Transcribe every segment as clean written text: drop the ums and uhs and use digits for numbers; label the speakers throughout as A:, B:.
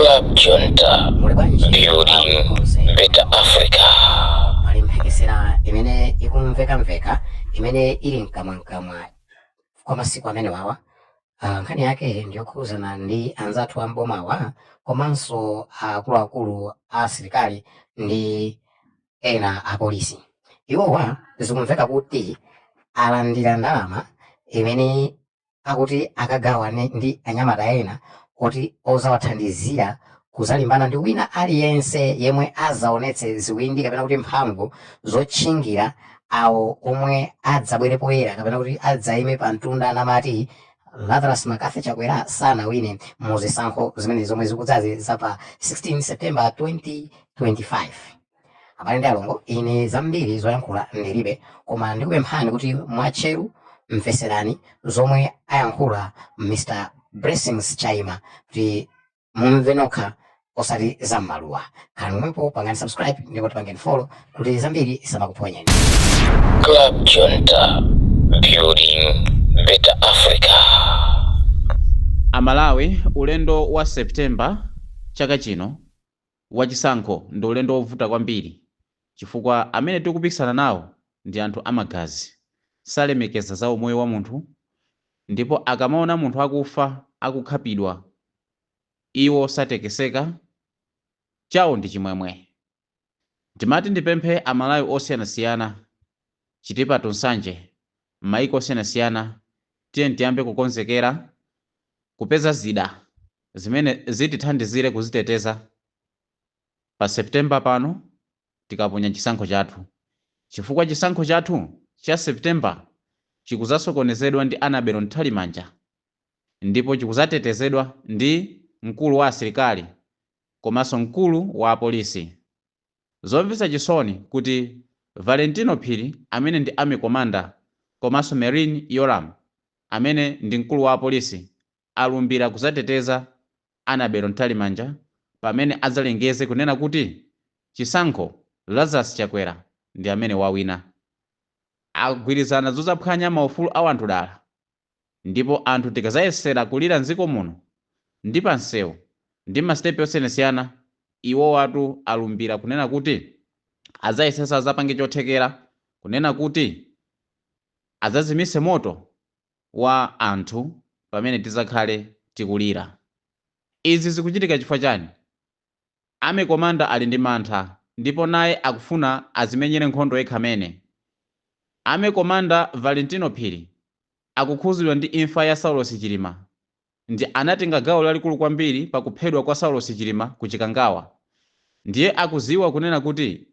A: Club Junta,
B: Muli bwanji?
A: Building
B: Konse.
A: Better Africa.
B: Pali mphekesera imene ikumvekamveka, imene ili mkamwamkamwa kwa masiku amene wawa. Nkhani yake ndiyokhuzana ndi anzathu ambomawa komanso akuluakulu a asilikali ndi ena apolisi. Iwowa zikumveka kuti alandira ndalama imene akuti akagawane ndi anyamata ena oti ozawathandizira kuzalimbana ndi wina aliyense yemwe azaonetse ziwindi kapena kuti mphamvu zotchingira awo omwe adzabwere poyera kapena kuti adzaime pa mtunda namati Lazarus McCarthy Chakwera sanawine mu zisankho zimene zomwe zikudzazi za pa 16 September 2025. Abale ndi alongo, ine zambiri zoyankhula ndilibe, koma ndikupemphani kuti mwatcheru mveserani zomwe ayankhula Mr Blessings Chaima kuti mumve nokha, osati zam'maluwa. Khalani momwepo, pangani subscribe ndipo tipangeni follow kuti zambiri isamakuphonyeni.
A: Club Junta, Building Better Africa.
C: Amalawi, ulendo wa September chaka chino wachisankho ndi ulendo wovuta kwambiri, chifukwa amene tikupikisana nawo ndi anthu amagazi, salemekeza za umoyo wa munthu, ndipo akamaona munthu akufa, akukhapidwa, iwo satekeseka, chawo ndi chimwemwe. Ndimati ndipemphe Amalawi osiyanasiyana, Chitipa to Nsanje, m'mayiko osiyanasiyana, tiye tiyambe kukonzekera kupeza zida zimene zitithandizire kuziteteza pa September pano tikaponya chisankho chathu, chifukwa chisankho chathu cha September chikuzasokonezedwa ndi Annabel Mtalimanja ndipo chikuzatetezedwa ndi mkulu wa asilikali komanso mkulu wa apolisi. Zomvetsa chisoni kuti Valentino Phiri, amene ndi army commander, komanso Merlyne Yolamu, amene ndi mkulu wa apolisi, alumbira kuzateteza Annabel Mtalimanja pamene adzalengeze kunena kuti chisankho Lazarus Chakwera ndi amene wawina. Agwirizana zozaphwanya maufulu a anthu dala, ndipo anthu tikazayesera kulira mdziko muno ndi pansewu ndi masitepe osiyanasiyana, iwo watu alumbira kunena kuti adzayesesa, azapange chothekera kunena kuti adzazimise moto wa anthu pamene tizakhale tikulira. Izi zikuchitika chifukwa chani? Army commander ali ndi mantha ndipo naye akufuna azimenyere nkhondo yekha amene. Army commander Valentino Phiri akukhuzidwa ndi imfa ya Saulos Chilima, ndi anatenga gawo lalikulu kwambiri pakuphedwa kwa Saulos Chilima ku Chikangawa. Ndiye akuziwa kunena kuti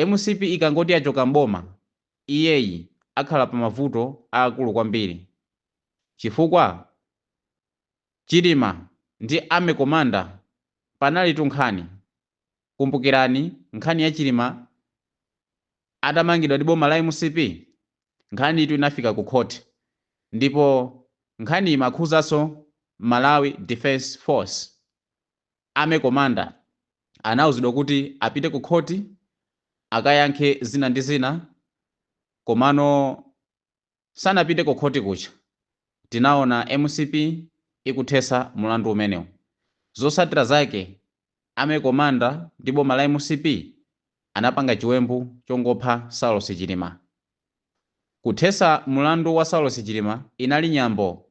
C: MCP ikangoti yachoka mboma, iyeyi akhala pa mavuto aakulu kwambiri, chifukwa Chilima ndi army commander panali nkhani. Kumbukirani nkhani ya Chilima atamangidwa ndi boma la MCP, nkhani itu inafika ku court, ndipo nkhani imakhuzanso Malawi Defense Force. Army commander anawuzidwa kuti apite ku court akayankhe zina ndi zina, komano sanapite ku court kucha. Tinaona MCP ikuthesa mulandu umenewu. Zotsatira zake, army commander ndi boma la MCP anapanga chiwembu chongopha Saulos Chilima. Kuthesa mulandu wa Saulos Chilima inali nyambo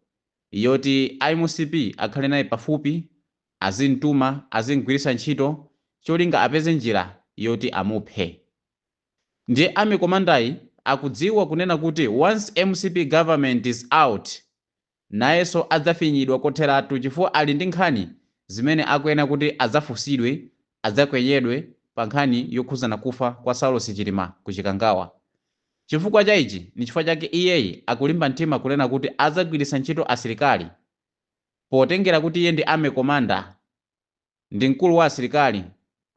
C: yoti MCP akhale naye pafupi, azimtuma, azimgwiritsa ntchito, cholinga apeze njira yoti amuphe. Ndiye army commanderyi akudziwa kunena kuti once MCP government is out, nayenso adzafinyidwa kotheratu, chifukwa ali ndi nkhani zimene akuyenera kuti adzafunsidwe, adzakwenyedwe pa nkhani yokhuzana kufa kwa Saulos Chilima ku Chikangawa. Chifukwa cha ichi ni chifukwa chake iyeyi akulimba mtima kunena kuti adzagwiritsa ntchito asilikali, potengera kuti iye ndi army commander, ndi mkulu wa asilikali.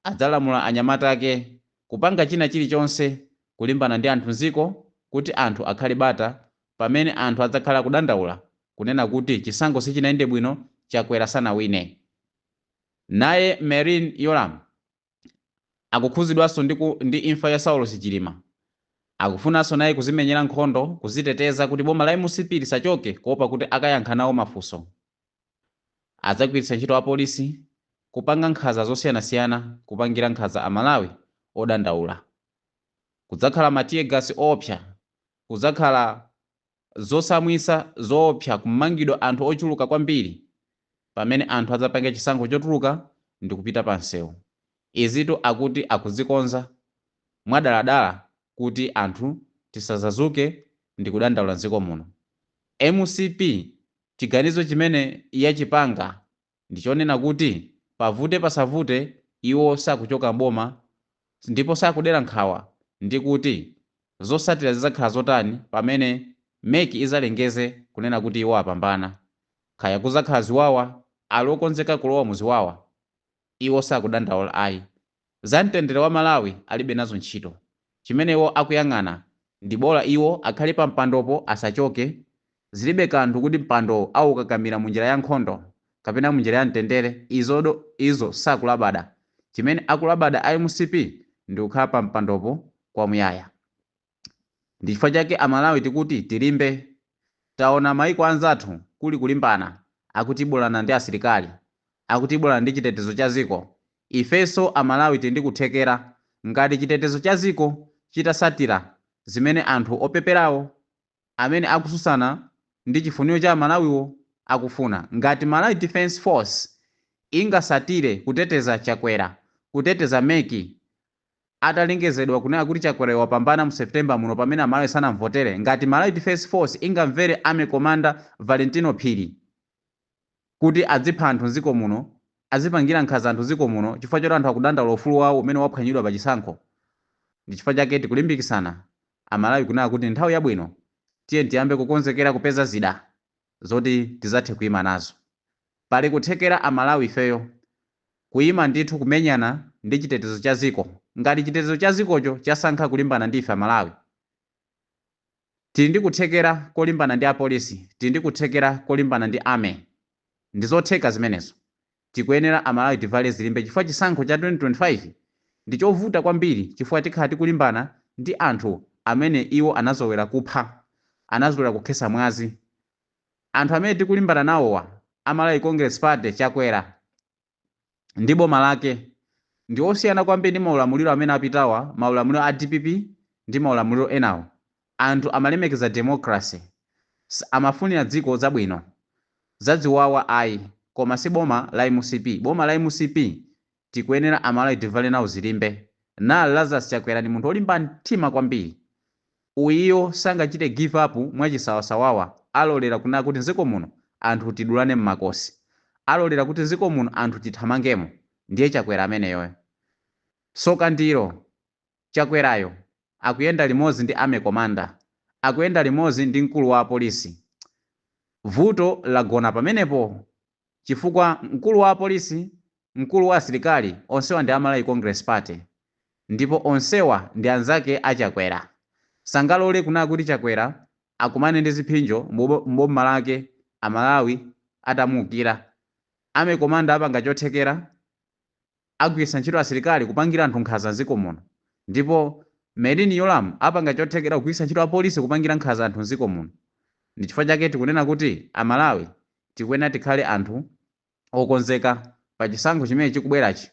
C: Adzalamula anyamata ake kupanga china chilichonse kulimbana ndi anthu mdziko kuti anthu akhale bata pamene anthu adzakhala kudandaula kunena kuti chisankho sichinayende bwino, Chakwera sanawine. Naye Merlyne Yolamu akukhuzidwanso ndi imfa ya Saulos Chilima. Akufunanso naye kuzimenyera nkhondo, kuziteteza kuti boma la MCP lisachoke, kuopa kuti akayankha nawo mafunso. Adzagwiritsa ntchito apolisi. Kupanga nkhanza zosiyanasiyana, kupangira nkhanza Amalawi odandaula. Kudzakhala ma tear gas oopsa, kudzakhala zosamwisa zoopsa, kumangidwa anthu ochuluka kwambiri pamene anthu adzapange chisankho chotuluka ndi kupita pa msewu. Izitu akuti akuzikonza mwadaladala kuti anthu tisazazuke ndi kudandaula mdziko muno. MCP chiganizo chimene yachipanga ndi chonena kuti pavute pasavute iwo sakuchoka mboma, ndipo sakudera nkhawa ndi kuti zotsatira zidzakhala zotani pamene MEC izalengeze kunena kuti iwo apambana. Kaya kuzakhala ziwawa, ali okonzeka kulowa mu ziwawa. Iwo sakudandaula ayi. Za mtendere wa Malawi alibe nazo ntchito. Chimene iwo akuyang'ana ndi bola iwo akhale pa mpandopo, asachoke. Zilibe kanthu kuti mpando aukakamira munjira ya nkhondo kapena munjira ya mtendere, izodo izo sakulabada. Chimene akulabada a MCP ndi kukhala pa mpandopo kwamuyaya. Ndi chifukwa chake Amalawi tikuti tilimbe. Taona maiko anzathu kuli kulimbana, akutibulana ndi asilikali, akutibulana ndi chitetezo cha ziko. Ifenso Amalawi tili ndi kuthekera ngati chitetezo cha ziko chitasatira zimene anthu opeperawo amene akususana ndi chifuniro cha Amalawiwo akufuna. Ngati Malawi Defence Force ingasatire kuteteza Chakwera, kuteteza MEC atalengezedwa kunena kuti Chakwera wapambana mu September muno pamene Amalawi sanamvotere, ngati Malawi Defence Force ingamvere Army Commander Valentino Phiri kuti adzipha anthu mdziko muno, azipangira nkhanza anthu mdziko muno chifukwa choti anthu akudandaula ufulu wawo umene waphwanyidwa pa chisankho. Ndi chifukwa chake tikulimbikitsana Amalawi kunena kuti nthawi yabwino, tiye tiyambe kukonzekera kupeza zida zoti tizathe kuyima nazo. Pali kuthekera Amalawi ifeyo kuyima ndithu kumenyana ndi chitetezo cha ziko ngati chitetezo cha zikocho chasankha kulimbana ndi ife Amalawi. Tili ndi kuthekera kolimbana ndi apolisi, tili ndi kuthekera kolimbana ndi army. Ndi zotheka zimenezo. Tikuyenera Amalawi tivale zilimbe chifukwa chisankho cha 2025 ndi chovuta kwambiri, chifukwa tikhala tikulimbana ndi anthu amene iwo anazowera kupha, anazowera kukhesa mwazi. Anthu amene tikulimbana nawowa, a Malawi Congress Party, Chakwera ndi boma lake, ndi osiyana kwambiri ndi maulamuliro amene apitawa, maulamuliro a DPP ndi maulamuliro enawo. Anthu amalemekeza democracy, amafunira dziko zabwino, zadziwawa ayi. Koma si boma la MCP. Boma la MCP tikuyenera Amalawi tivale nawo zilimbe. Na Lazarus Chakwera ndi munthu olimba mtima kwambiri. Uyiyo sangachite give up mwachisawasawawa. Alolera kunena kuti mdziko muno anthu tidulane mmakosi, alolera kuti mdziko muno anthu tithamangemo. Ndiye Chakwera ameneyoyo. Soka ndilo Chakwerayo akuyenda limodzi ndi army commander, akuyenda limodzi ndi mkulu wa apolisi. Vuto lagona pamenepo, chifukwa mkulu wa apolisi, mkulu wa asilikali, onsewa ndi a Malawi Congress Party, ndipo onsewa ndi anzake a Chakwera. Sangalole kunena kuti Chakwera akumane ndi ziphinjo mboma lake Amalawi atamuukira. Army commander apanga chothekera, agwiritsa ntchito asilikali kupangira anthu nkhanza mdziko muno, ndipo Merlyne Yolamu apanga chothekera kugwiritsa ntchito apolisi kupangira nkhanza anthu mdziko muno. Ndi chifukwa chake tikunena kuti Amalawi tikuyenera tikhale anthu okonzeka pa chisankho chimene chikubwerachi.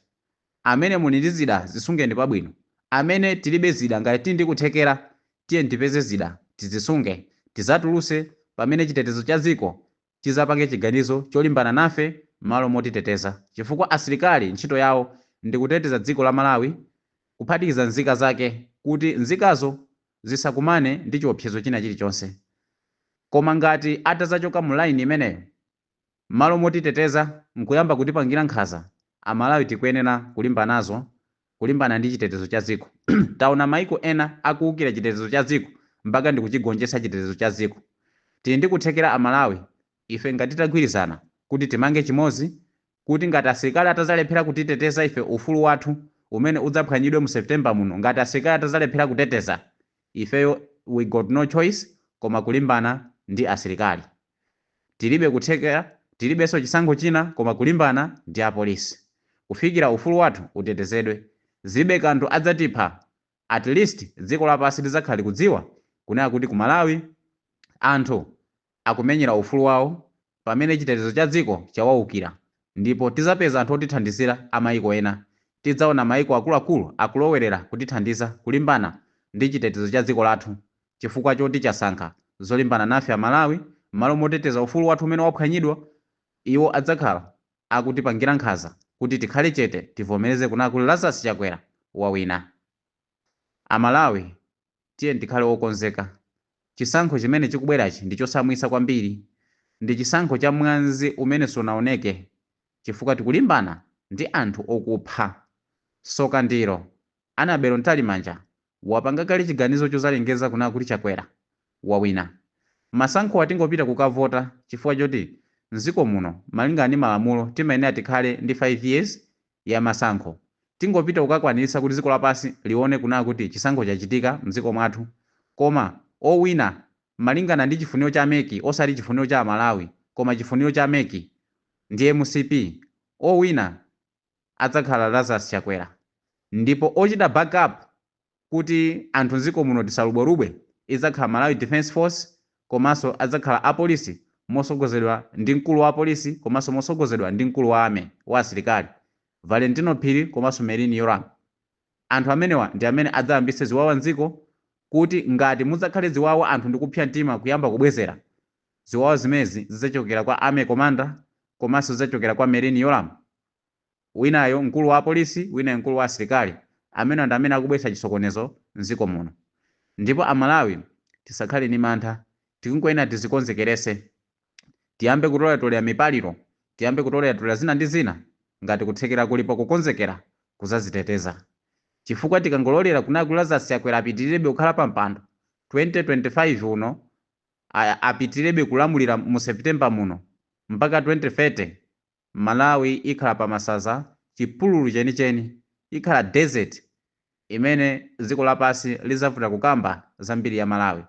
C: Amene muli ndi zida, zisungeni pabwino. Amene tilibe zida, ngati tili ndi kuthekera, tiye tipeze zida, tizisunge, tizatuluse pamene chitetezo cha dziko chizapange chiganizo cholimbana nafe malo motiteteza, chifukwa asilikali ntchito yawo ndi kuteteza dziko la Malawi, kuphatikiza nzika zake, kuti nzikazo zisakumane ndi chiopsezo china chilichonse. Koma ngati atazachoka mu line imeneyo, malo motiteteza nkuyamba kutipangira nkhanza, Amalawi tikuyenera kulimba nazo, kulimbana ndi chitetezo cha dziko. Taona maiko ena akuwukira chitetezo cha dziko mpaka ndikuchigonjetsa chitetezo cha dziko. Tili ndi kuthekera Amalawi ife ngati titagwirizana kuti timange chimodzi, kuti ngati asilikali atazalephera kutiteteza ife, ufulu wathu umene udzaphwanyidwe mu September muno, ngati asilikali atazalephera kuteteza ifeyo, we got no choice koma kulimbana ndi asilikali. Tilibe kuthekera, tilibenso chisankho china koma kulimbana ndi apolisi kufikira ufulu wathu utetezedwe. Zilibe kanthu adzatipha, at least dziko lapansi lidzakhala likudziwa kunena kuti ku Malawi anthu akumenyera ufulu wawo pamene chitetezo cha dziko chawawukira. Ndipo tizapeza anthu otithandizira a maiko ena. Tidzaona maiko akuluakulu akulowerera kutithandiza kulimbana ndi chitetezo cha dziko lathu chifukwa choti chasankha zolimbana nafe Amalawi m'malo moteteza ufulu wathu umene waphwanyidwa. Iwo adzakhala akutipangira nkhanza kuti tikhale chete, tivomereze kunena kuti Lazarus Chakwera wawina. Amalawi, tiyeni tikhale okonzeka. Chisankho chimene chikubwerachi ndi chosamwitsa kwambiri. Ndi chisankho cha mwazi umene sunaoneke chifukwa tikulimbana ndi anthu okupha. Soka ndilo, Annabel Mtalimanja wapanga kale chiganizo chozalengeza kunena kuti Chakwera wawina. Masankhowa tingopita kukavota chifukwa choti mdziko muno malingana ndi malamulo timayenera tikhale ndi 5 years ya masankho. Tingopita kukakwaniritsa kuti dziko lapansi lione kunena kuti chisankho chachitika mdziko mwathu. Koma owina malingana ndi chifuniro cha MEC, osati chifuniro cha Amalawi koma chifuniro cha MEC ndi MCP, owina adzakhala Lazarus Chakwera. Ndipo ochita backup kuti anthu mdziko muno tisalubwerubwe idzakhala Malawi Defence Force, komanso adzakhala apolisi mosogozedwa ndi mkulu wa apolisi komanso mosogozedwa ndi mkulu wa army wa asilikali Valentino Phiri komanso Merlyne Yolamu. Anthu amenewa ndi amene adzayambitse ziwawa mdziko, kuti ngati mudzakhale ziwawa anthu ndikupsa mtima kuyamba kubwezera, ziwawa zimenezi zidzachokera kwa army commander komanso zidzachokera kwa Merlyne Yolamu, winayo mkulu wa apolisi, winayo mkulu wa asilikali. Amene ndi amene akubweretsa chisokonezo mdziko muno. Ndipo Amalawi, tisakhale ndi mantha. Tikungoyenera tizikonzekerese, tiyambe kutoleratolera mipaliro, tiyambe kutoleratolera zina ndi zina ngati kuthekera kulipo kukonzekera kuzaziteteza, chifukwa tikangololera kunena kuti Lazarus Chakwera apitirebe kukhala pa mpando 2025 uno, apitirebe kulamulira mu September muno mpaka 2030, Malawi ikhala pamasaza, chipululu chenicheni, ikhala desert imene dziko lapansi lizavuta kukamba zambiri ya Malawi,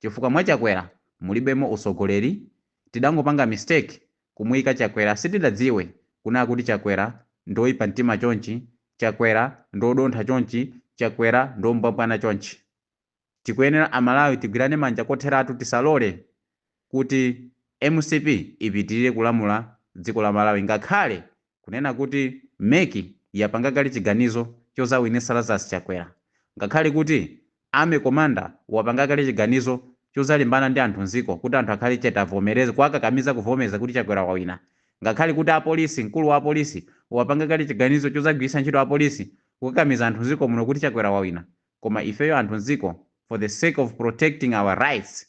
C: chifukwa mwa Chakwera mulibemo usogoleri. Tidangopanga mistake kumuyika Chakwera. Sitidadziwe kunena kuti Chakwera ndoyipa mtima chonchi, Chakwera ndodontha chonchi, Chakwera ndombwambwana chonchi. Tikuyenera Amalawi tigwirane manja kotheratu, tisalole kuti MCP ipitirire kulamula dziko la Malawi, ngakhale kunena kuti MEC yapanga kale chiganizo chozawinitsa Lazarus Chakwera, ngakhale kuti army commander wapanga kale chiganizo chozalimbana ndi anthu mdziko kuti anthu akhale chete, avomereze, kuwakakamiza kuvomereza kuti Chakwera wawina, ngakhale kuti apolisi, mkulu wa apolisi wapanga kale chiganizo chozagwiritsa ntchito apolisi kukakamiza anthu mdziko muno kuti Chakwera wawina, koma ifeyo anthu mdziko, for the sake of protecting our rights,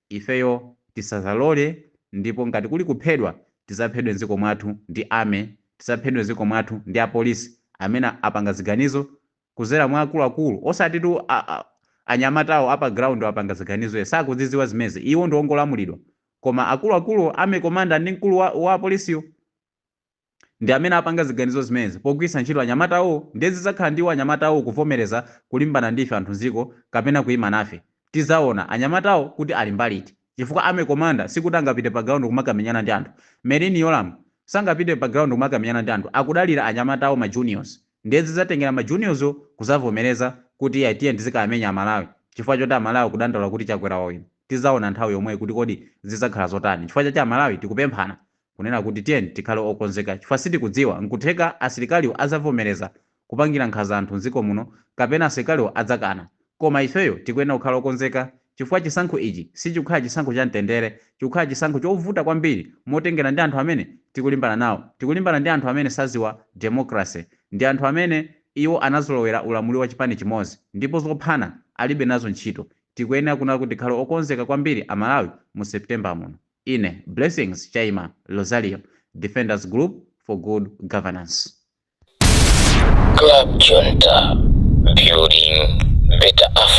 C: ifeyo tisazalole. Ndipo ngati kuli kuphedwa, tizaphedwe mdziko mwathu ndi army, tisaphedwe mdziko mwathu ndi apolisi amene apanga ziganizo kuzera mwa akuluakulu, osati tu anyamatawo apa ground apanga ziganizo, sakuzidziwa zimezi, iwo ndi ongolamulidwa, koma akuluakulu, army commander ndi mkulu wa apolisiyo ndi amene apanga ziganizo zimenezi pogwiritsa ntchito anyamatawo. Ndiye zidzakhala ndiwo anyamatawo kuvomereza kulimbana ndife anthu mdziko kapena kuyima nafe. Tizaona anyamatawo kuti ali mbaliti, chifukwa army commander sikuti angapite pa ground kumakamenyana ndi anthu, Merlyne Yolamu sangapite pa ground kumakamenyana ndi anthu, akudalira anyamatawo, ma juniors. Ndiye zidzatengera ma juniors kuzavomereza kuti iye, tiye tizikamenya Amalawi chifukwa choti Amalawi kudandaula kuti Chakwera wawina. Tizaona nthawi yomweyo kuti kodi zidzakhala zotani. Chifukwa chachi, Amalawi, tikupemphana kunena kuti tiyeni tikhale okonzeka, chifukwa sitikudziwa, nkutheka asilikaliwo adzavomereza kupangira nkhanza anthu mdziko muno kapena asilikaliwo adzakana. Koma ifeyo tikuyenera kukhala okonzeka, chifukwa chisankho ichi sichikukhala chisankho cha mtendere, chikukhala chisankho chovuta kwambiri motengera ndi anthu amene tikulimbana nawo. Tikulimbana ndi anthu amene saziwa democracy, ndi anthu amene iwo anazolowera ulamuliro wa chipani chimodzi ndipo zophana alibe nazo ntchito. Tikuyenera kunena kuti tikhale okonzeka kwambiri Amalawi mu September muno. Ine Blessings Chaima Rosario, Defenders Group for Good Governance.
A: Club Junta, building better Africa.